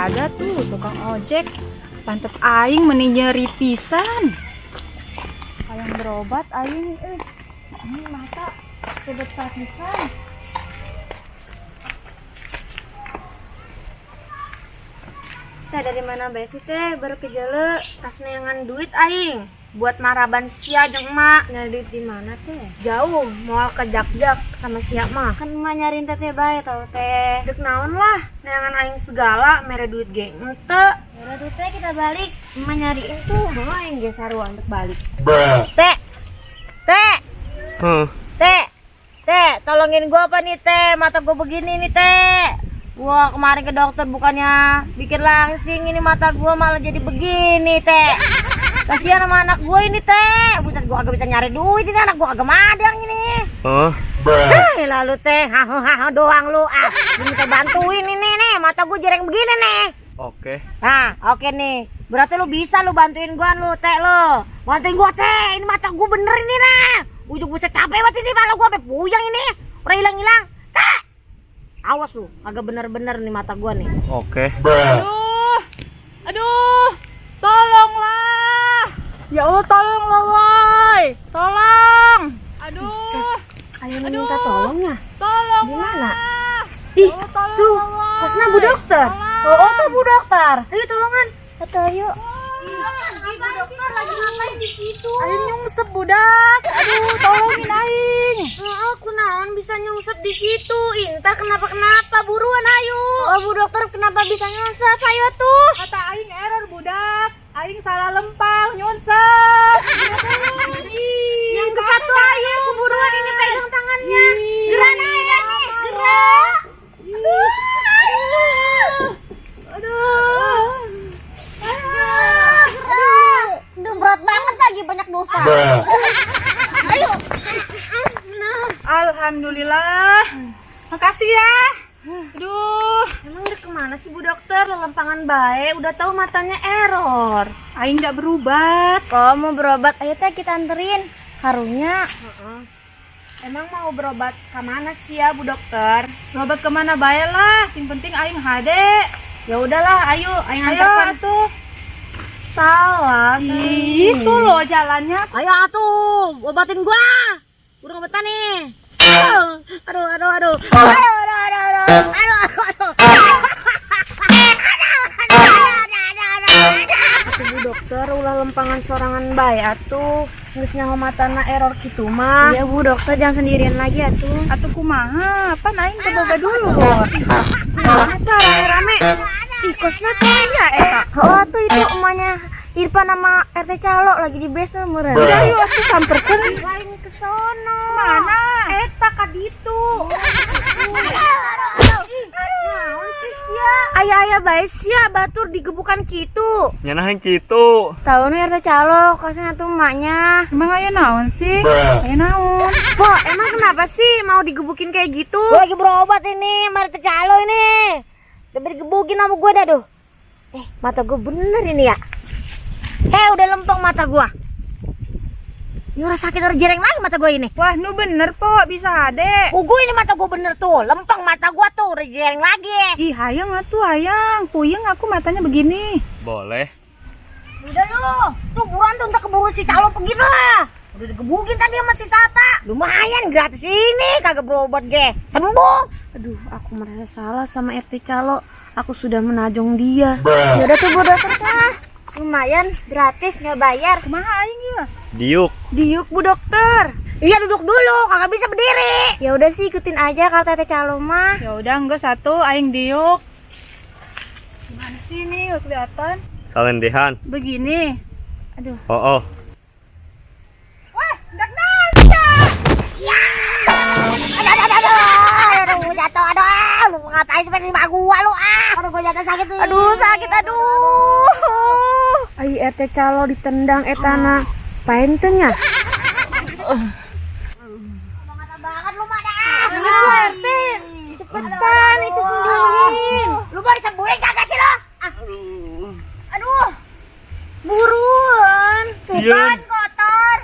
Ada tuh tukang ojek. Pantet aing meni nyeri pisan. Hayang berobat aing eh. Ini mata kebetat pisan. Teh, dari mana bae sih teh baru ke jale? Tas neangan duit aing buat maraban sia jeung emak. Nyari duit di mana teh? Jauh, moal ke jak-jak sama sia mah. Kan emak nyariin teteh bae tau teh. Dek naon lah, neangan aing segala mere duit ge henteu. Udah tuh teh, kita balik. Emak nyariin tuh, mau aing ge sarua untuk balik. Teh. Teh. Huh. Teh. Teh, tolongin gua apa nih teh? Mata gua begini nih teh. Gua kemarin ke dokter bukannya bikin langsing, ini mata gua malah jadi begini teh. Kasihan sama anak gua ini teh. Buset, gua kagak bisa nyari duit ini, anak gua kagak madang ini. Huh. Hei, lalu teh, haho doang lu ah. Gua minta bantuin ini nih, mata gua jereng begini nih. Oke. Nah, oke nih. Berarti lu bisa lu bantuin gua lu teh lu. Bantuin gua teh, ini mata gua bener ini nah. Ujung buset capek banget ini malah gua sampai puyeng ini. Udah hilang-hilang. Teh. Awas lu, agak bener-bener nih mata gua nih. Oke. Aduh. Aduh. Tolonglah. Ya Allah, tolonglah woi. Tolong. Aduh. Ayo minta tolong ya. Tolong. Gimana? Ih, tuh, kosna Bu Dokter. Oh, tuh Bu Dokter. Ayo tolongan. Atau ayo. Ibu dokter lagi ngapain di situ? Aing nyungsep budak. Aduh, tolongin aing. Oh, kunaon bisa nyungsep di situ? Inta kenapa-kenapa? Buruan ayo. Oh, Bu Dokter kenapa bisa nyungsep? Ayo tuh. Kata aing error budak. Aing salah lempang nyungsep. Yang ke satu ayo, buruan ini pegang tangannya. Gerak ayo nih, gerak. Aduh. Gerak. Aduh, berat banget lagi, banyak dosa. Ayo. Alhamdulillah. Makasih ya. Aduh, Emang udah kemana sih Bu Dokter? Lelempangan bae, udah tahu matanya error. aing nggak berobat. Kalau mau berobat, ayo teh kita anterin. Harunya. Emang mau berobat kemana sih ya Bu Dokter? Berobat kemana bae lah, sing penting aing hade. Ya udahlah, ayo, aing Ayo antarkan. atuh. Salah. Itu loh jalannya. Ayo atuh, obatin gua. Udah ngobetan nih. Aduh, aduh, aduh. Aduh, aduh, aduh, aduh. Aduh, aduh, aduh. Atuh Bu Dokter ulah lempangan sorangan bae atuh. Geus nyaho matana error kitu mah. Iya Bu Dokter jangan sendirian lagi atuh. Atuh kumaha? Pan aing teu boga dulu. Eta rame-rame. Ih, kosna teh ya eta. Oh tuh itu emaknya Irfan sama RT Calo lagi di base meureun. Udah ayo atuh samperkeun. Lain ke sono. Mana? Eta ka ditu. Naon sih sia? Aya-aya bae sia batur digebukan kitu. Nyana hayang kitu. Tahu nih RT Calo, kosnya tuh emaknya. Emang aya naon sih? Aya naon? Po, emang kenapa sih mau digebukin kayak gitu? Gue lagi berobat ini, mari calo ini. Udah digebukin sama gue dah tuh. Mata gue bener ini ya. Udah lempeng mata gue. Ini orang sakit, orang jereng lagi mata gue ini. Wah, nu bener po, bisa hade. Oh, gue ini mata gue bener tuh, lempeng mata gue tuh, udah jereng lagi. Ih, hayang atuh hayang. Puyeng aku matanya begini. Boleh. Udah lu, tuh buruan tuh entar keburu si calo pergi lah. Udah digebukin tadi sama si Sapa. Lumayan gratis ini, kagak berobat ge. Sembuh. Aduh, aku merasa salah sama RT Calo. Aku sudah menajong dia. Ya udah tuh Bu Dokter tah. Lumayan gratis nggak bayar. Kumaha aing ya? Diuk. Diuk Bu Dokter. Iya duduk dulu, kagak bisa berdiri. Ya udah sih ikutin aja kalau Teteh Calo mah. Ya udah enggak satu aing diuk. Gimana sih ini nggak kelihatan? Salendehan. Begini. Aduh. Oh, oh. Wah, ndak nanya. Ya. Aduh, aduh, aduh, aduh, aduh, jatuh, aduh, lu ngapain sih lima gua lu, ah, aduh, gua jatuh sakit nih. Aduh, sakit, aduh. Ai RT Calo ditendang etana. Pain teu nya? Ngata banget lu mah dah. Geus lah RT. Cepetan itu sembuhin. Lu mau disembuhin kagak sih lu? Ah. Aduh. Buruan. Tuh kan kotor.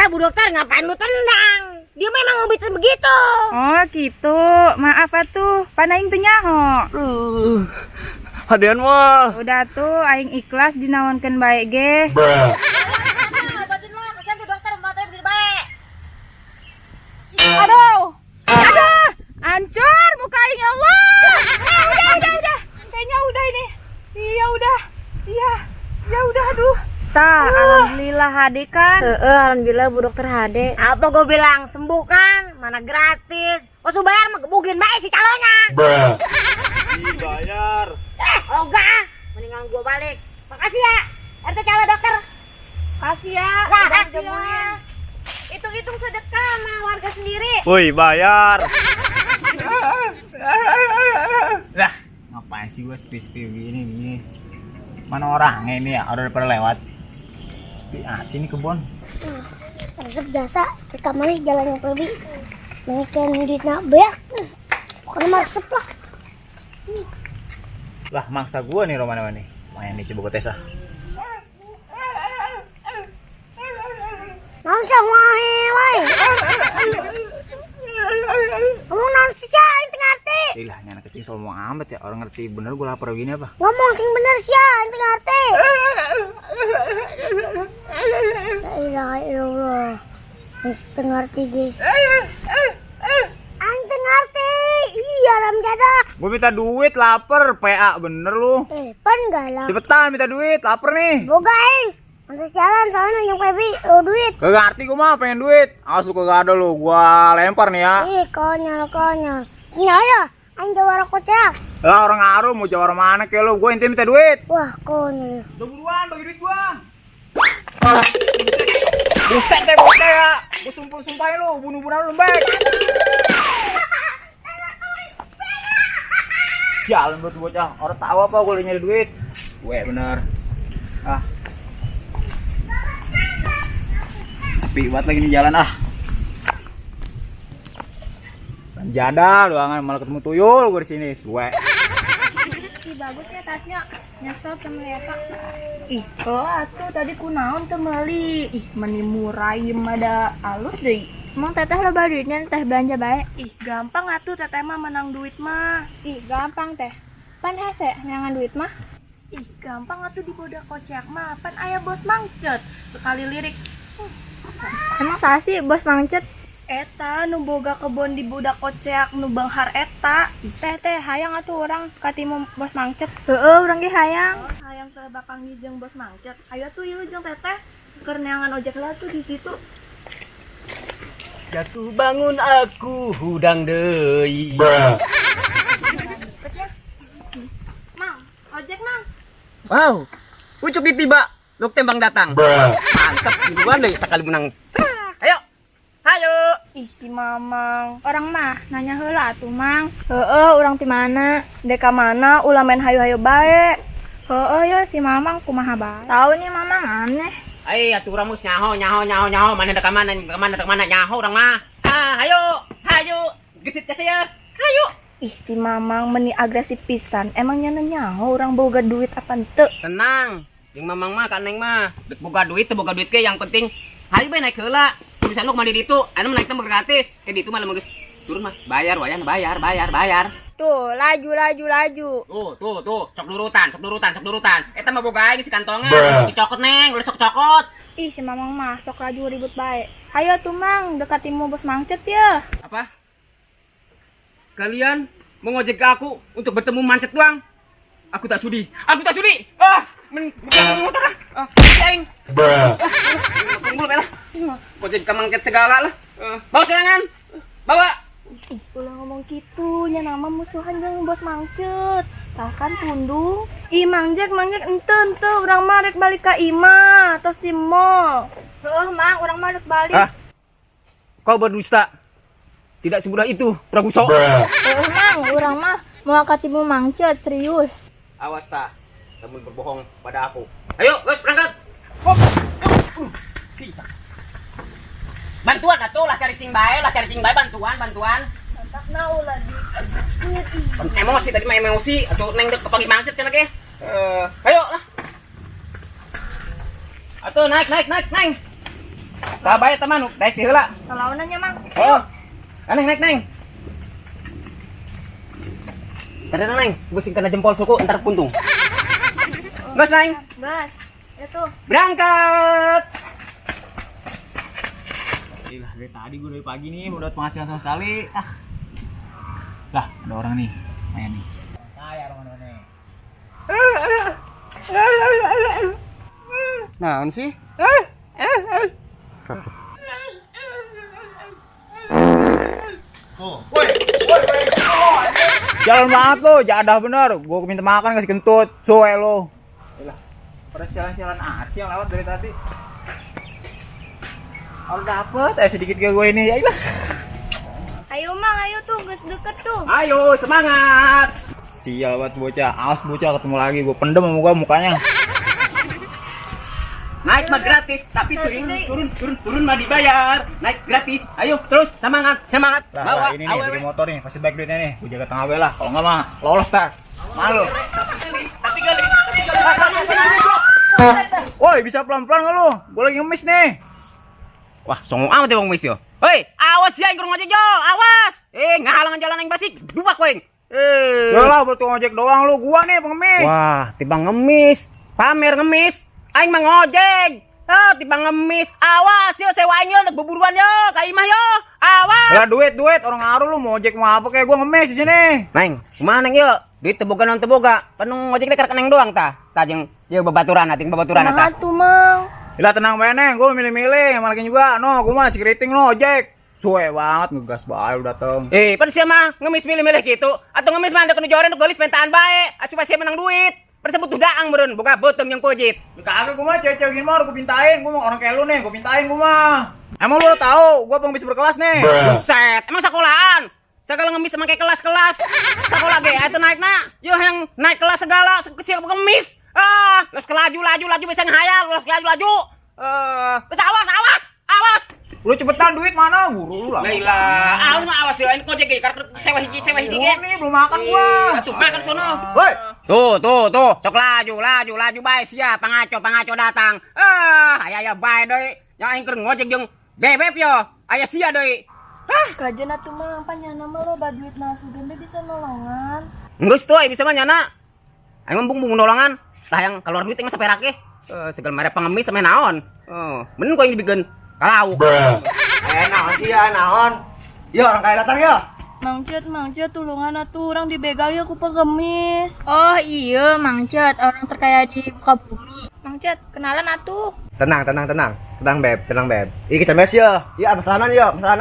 Bu dokter ngapain lu tendang? Dia memang ngobitin begitu. Oh, gitu. Maaf atuh, pan aing teu nyaho. Hadean mah. Udah tuh aing ikhlas dinaonkeun bae ge. Obatin lo, kasihan tuh dokter matanya begini baik. Aduh. Aduh, hancur muka aing ya Allah. Ah, udah. Kayaknya udah ini. Iya udah. Iya. Ya udah aduh. Tah, alhamdulillah hade kan. Heeh, alhamdulillah Bu Dokter hade. Apa gue bilang sembuh kan? Mana gratis. Oh, bayar mah gebukin baik si calonya. Dibayar. Eh, oh enggak ah. Mendingan gue balik. Makasih ya. RT calo dokter. Kasih ya, Lah, udah kasih jamunya. Hitung-hitung sedekah sama warga sendiri. Woi, bayar. Lah, ngapain sih gue sepi-sepi begini nih? Mana orangnya ini ya? Orang udah pada lewat. Sepi ah sini kebon. Resep jasa pertama nih jalan yang pergi. Naikin duitnya banyak. Pokoknya mah resep lah. Lah, mangsa gue nih Romana nih. Lumayan nih coba gue tes ah. Naon sih wae wae. Ngomong naon sih ya, aing teu ngarti. Ih lah, ini anak kecil sombong amat ya. Orang ngerti bener gue lapar begini apa? Ngomong sing bener sih ya, aing teu ngarti. La ilaha illallah. Aing teu ngarti ge. Aing teu ngarti. Iya ram jada. Gue minta duit lapar, PA bener lu. Eh, pan galak. Cepetan minta duit, lapar nih. Boga aing. Pantes jalan soalnya yang Pebi oh, duit. Kagak ngerti gue mah pengen duit. Awas lu kagak ada lu, gua lempar nih ya. Ih, konyol konyol. Nyal ya, aing jawara kocak. Lah orang ngaruh mau jawara mana ke lu? Gue intinya minta duit. Wah, konyol. Udah buruan bagi duit gua. Buset deh bocah ya. Gua sumpah-sumpahin lu, bunuh-bunuh lu lembek. Jalan buat bocah, orang tahu apa gue lagi nyari duit. Gue bener. Ah. Sepi banget lagi nih jalan ah. Jada doangan malah ketemu tuyul gue di sini, suwe. Ih, bagus ya tasnya. Nyesel teu eta. Ih, atuh tadi kunaon teu meuli. Ih, meni murah ieu mah da alus deui. Emang teteh loba duitnya teh belanja bae. Ih, gampang atuh teteh mah menang duit mah. Ih, gampang teh. Pan hese neangan duit mah. Ih, gampang atuh diboda kocak mah. Pan aya bos mangcet. Sekali lirik. Emang saha sih bos mangcet? Eta nu boga kebon di budak kocak nu beunghar eta. Teh teh hayang atuh urang katimu bos mangcet. Heeh, urang ge hayang. Oh, hayang teh bakal jeung bos mangcet. Ayo tuh ieu jeung teteh keur neangan ojek lah tuh di situ. Jatuh bangun aku hudang deui. Mang, ojek mang. Wow. Ucup ditiba, luk tembang datang. Mantap, buruan deh sekali menang. Ayo. Ayo. Ih, si Mamang. Orang mah nanya heula atuh mang. Heeh, urang ti mana? Deka mana ulah main hayu-hayu bae. Heeh yo si Mamang kumaha bae. Tahu nih Mamang aneh. Ai atuh urang geus nyaho nyaho nyaho nyaho mana dek mana mana dek mana nyaho urang mah. Ah, hayu, hayu. Gesit ka saya. Hayu. Ih, si Mamang meni agresif pisan. Emang nyana nyaho urang boga duit apa henteu? Tenang. Jeung Mamang mah ka Neng mah. Dek boga duit teu boga duit ge yang penting hayu bae naik heula. Bisa lu kemana di ditu, anu naikna mah gratis. Ke ditu mah lamun geus turun mah bayar wayan bayar bayar bayar. Tuh, laju laju laju. Tuh, tuh, tuh, sok nurutan, sok nurutan, sok nurutan. Eta mah boga aing si kantongan. Dicokot Neng, ulah sok cokot. Ih, si Mamang mah sok laju ribut bae. Hayo tuh Mang, dekatimu bos mangcet ya. Apa? Kalian mau ngojek ke aku untuk bertemu mancet doang? Aku tak sudi. Aku tak sudi. Ah, men motor ah. Ah, aing. Tunggu lah. Ngojek ke mangcet segala lah. Bawa serangan. Bawa. Ih, ulah ngomong gitu, nya nama musuhan jeung bos mangcet. Tah kan pundung. Ih, Mang Jack, Mang Jack ente ente urang mah rek balik ka imah, tos di mall. Heeh, Mang, urang mah rek balik. Ah. Kau berdusta. Tidak semudah itu, Praguso. Heeh, Mang, urang mah mau katimu mangcet serius. Awas ta, namun berbohong pada aku. Ayo, guys, berangkat. Bantuan atuh lah cari cing bae, lah cari cing bae bantuan, bantuan. Mantakna ulah di Emosi tadi mah emosi, atuh neng dek kepanggil mangcet kan lagi. Ayo lah. Atuh naik naik naik neng. Sabar ya teman, naik di heula. Kalaunannya, Mang. Oh. Neng naik neng. Tadi Neng, gue kena jempol suku ntar puntung. Gas, Neng. Bas. Itu. Berangkat. Gila, dari tadi gue dari pagi nih udah penghasilan sama sekali. Ah. Lah, ada orang nih. Main nih. Kaya orang nih. Naon sih? Jalan banget lo, jadah bener. Gue minta makan kasih kentut, suwe lo. Yalah, pada sialan-sialan aja yang lewat dari tadi. Kalau dapet, sedikit ke gue ini, ya ilah. Ayo Mang, ayo tuh, geus deket tuh. Ayo, semangat. Sial banget bocah, awas bocah ketemu lagi, gue pendem sama gue mukanya. Naik mah gratis, tapi turun mah dibayar. Naik gratis. Ayo terus semangat, semangat. Lah, bawa lah, ini nih beli motor nih, pasti baik duitnya nih. Gue jaga tengah we lah, kalau nggak mah lolos tar. Malu. Tapi gali. Woi, bisa pelan-pelan nggak lu? Gue lagi ngemis nih. Wah, songong amat ya wong mis yo. Hei, awas ya yang ngojek yo, awas. Ngahalangan jalan yang basik, dubak kowe. Yalah, buat tukang ojek doang lu, gua nih pengemis. Wah, timbang ngemis, pamer ngemis. Aing mah ngojek. Ah, timbang ngemis. Awas yo sewa aing yo beburuan yo, ka imah yo. Awas. Lah duit, orang ngaruh lu mau ojek mau apa kayak gua ngemis di sini. Neng, kumaha neng yo? Duit teboga non teboga. Penuh ngojek karek neng doang tah. Tah jeung ye babaturan ting babaturan tah. Kumaha tuh, Mang? Lah tenang bae neng, gua milih-milih, malah juga. No, gua mah si keriting no ojek. Suwe banget ngegas bae lu dateng. Pan sia mah ngemis milih-milih gitu atau ngemis mah anda kena joren gelis pentaan bae. Asup sia menang duit. Perse butuh daang meureun boga beuteung jeung pojit. Kagak gua mah cewek-cewek gini mah udah gua pintain, gua mah orang kayak lu nih, gua pintain gua mah. Emang lu tahu gua pengemis berkelas nih? Buset, emang sekolahan. Segala ngemis sama kayak kelas-kelas. Sekolah ge atuh naik na. Yo yang naik kelas segala siap ngemis. Ah, los kelaju laju bisa ngehayal, los kelaju-laju. Terus awas, awas. Lu cepetan duit mana? Buru lu lah. Lah, awas mah awas ya, ini kojek ge karep sewa hiji ge. Buru nih belum makan gua. Atuh makan sono. Woi. Tuh, sok laju bae sia, pangaco datang. Ah, aya bae deui. Yang aing keur ngojek jeung bebek yo. Aya sia deui. Ah, Kajen atuh Mang, panyana mah loba duit nah sugan bisa nolongan. Geus tuh bisa mah nyana. Aing mah bung nolongan. Tah yang keluar duit mah saperak ge. Segala mere pengemis sama naon. Mending kau yang dibikin kalau. Naon sih ya, naon. Yo orang kaya datang yo. Mang Cet, tulungan atuh urang dibegal ya ku pengemis. Oh iya, Mang Cet, orang terkaya di muka bumi. Mang Cet, kenalan atuh. Tenang. Tenang beb. Ih kita mes yo. Iya, masalahan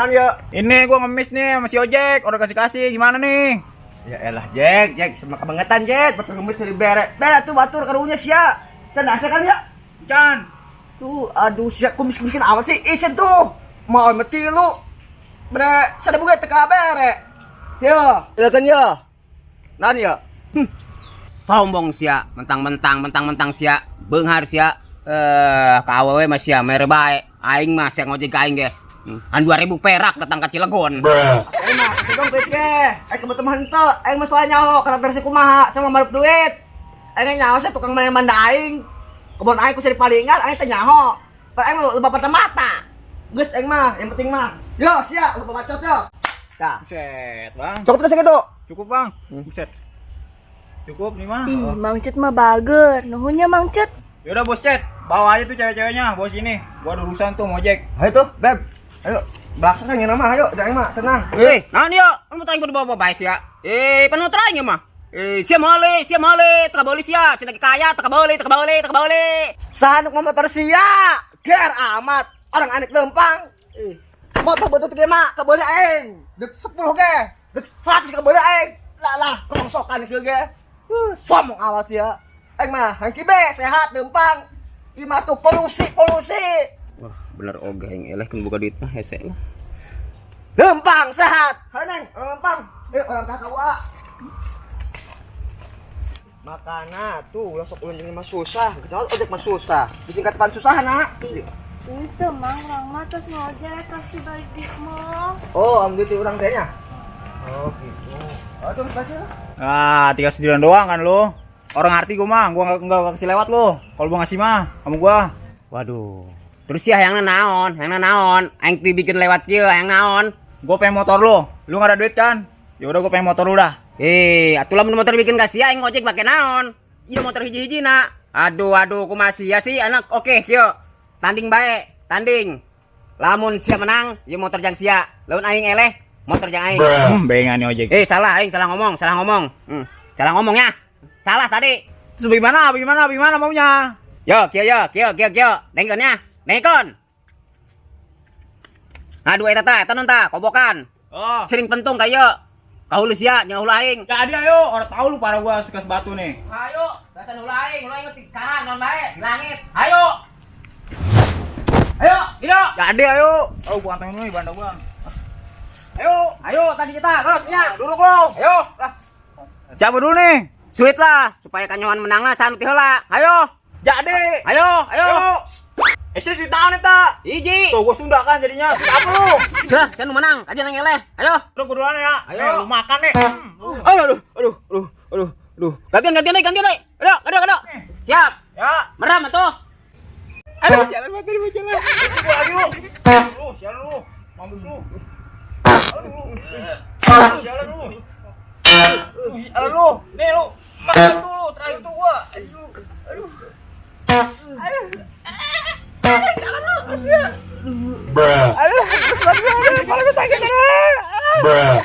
yo, Ini gua ngemis nih sama si ojek, orang kasih-kasih gimana nih? Ya elah Jack, sama kebangetan Jack, batur ngemis dari bere. Bere tuh batur karunya sia. Tenang kan ya? Can. Tuh, aduh sia kumis bikin awat sih. Isen tuh. Mau mati lu. Bre, sada buka teka bere. Yo, silakan yo. Nan yo. Sombong sia, mentang-mentang sia, beunghar sia. Ka awewe mah sia mere bae. Aing mah sia ngojek ka aing ge. An 2000 perak datang ka Cilegon. Aing mah sedong duit ge. Aing kebetulan henteu, aing mah soalnya nyaho karena versi kumaha sama malup duit. Aing nyaho sia tukang mana banda aing. Kebon aing ku seri palingan aing teh nyaho. Aing mah loba mata. Geus aing mah, yang penting mah. Yo sia, loba bacot yo. Tah. Buset, Bang. Cukup teh segitu. Cukup, Bang. Buset. Cukup nih mah. Ih, Mang Cet mah bager. Nuhunnya Mang Cet. Yaudah bos Cet, bawa aja tuh cewek-ceweknya, bos ini. Gua ada urusan tuh ngojek. Ayo tuh, Beb. Ayo, belakang yang nama, ayo, jangan mah, tenang. Naon yo? Anu motor aing kudu bawa bae sia. Pan motor aing mah. Sia meuli, teka beuli sia, cenah kaya, teka beuli. Saha nu motor sia? Ger amat, orang anik lempang. Motor butut ge mah kebeuli aing. Dek 10 ge, dek 100 kebeuli aing. Lah, rongsokan kieu ge. Sombong amat sia. Aing mah hangki be sehat lempang. Ieu mah tuh polusi. Wah, bener oge aing eleh kun boga duit mah hese lah. Lempang sehat. Hayo neng, orang lempang. Orang kakak wa. Makana tuh langsung ulun jeung mah susah, kecuali ojek mah susah. Disingkat pan susah nak. Itu Mang, urang mah tos ngojek kasih balik duit mah. Oh, ambil ti urang teh nya. Oh, gitu. Oh, terus baca lah. Ah, tinggal sendirian doang kan lu. Orang ngerti gua mah, gua enggak kasih lewat lu. Kalau gua ngasih mah sama gua. Waduh. Terus ya hayangna naon? Aing dibikin lewat kieu hayang naon? Gua pengen motor lu. Lu enggak ada duit kan? Ya udah gua pengen motor lu dah. Eh, atuh lamun motor bikin ka sia, aing ngojek pake naon? Ieu motor hiji-hiji na. Aduh, aduh, kumaha sia sih anak. Oke, kieu. Tanding bae, tanding. Lamun sia menang, ieu motor jang sia. Lamun aing eleh, motor jang aing. Bengan nih ojek. Eh, salah aing, salah ngomong, salah ngomong. Salah ngomong ya. Salah tadi. Terus bagaimana? Bagaimana? Bagaimana maunya? Yo, kieu yo, kieu kieu kieu. Nengkon ya. Nengkon. Aduh, eta tah, eta non tah, kobokan. Oh. Sering pentung kayo. Kahulu sia, nya hulu aing. Jadi ayo, orang tahu lu parah gua sekas batu nih. Ayo, dasar hulu aing, hulu aing di karang non bae, di langit. Ayo. Ayo, Dido. Jadi ayo. Oh, gua antengin dulu nih banda gua. Ayo, Ayo tadi kita, terus nya. duduk lu. Ayo, lah. Siapa dulu nih? Sweet lah, supaya kanyohan menang lah sanu ti heula. Ayo. Jadi. Ayo, ayo. Ayo. Eh, sih tahun eta. Hiji. Tuh gua Sunda kan jadinya. Sweet apa lu? Sudah, saya nu menang, aja nang eleh. Ayo. Lu gua duluan ya. Ayo. Eh, lu makan nih. Aduh, aduh, aduh, aduh, aduh, aduh. Gantian, gantian, deh, gantian, deh. Aduh, aduh, aduh. Siap. Ya. Meram atuh. Aduh, jalan mati di jalan. Gua lagi lu. Lu, sialan lu. Mampus lu. Aduh lu. Sialan lu. Sialan lu. Nih lu. Makan dulu terakhir tuh gua. Aduh. Aduh. Aduh. Sialan lu. Aduh, terus banget gua. Aduh, kepala gua sakit. Aduh.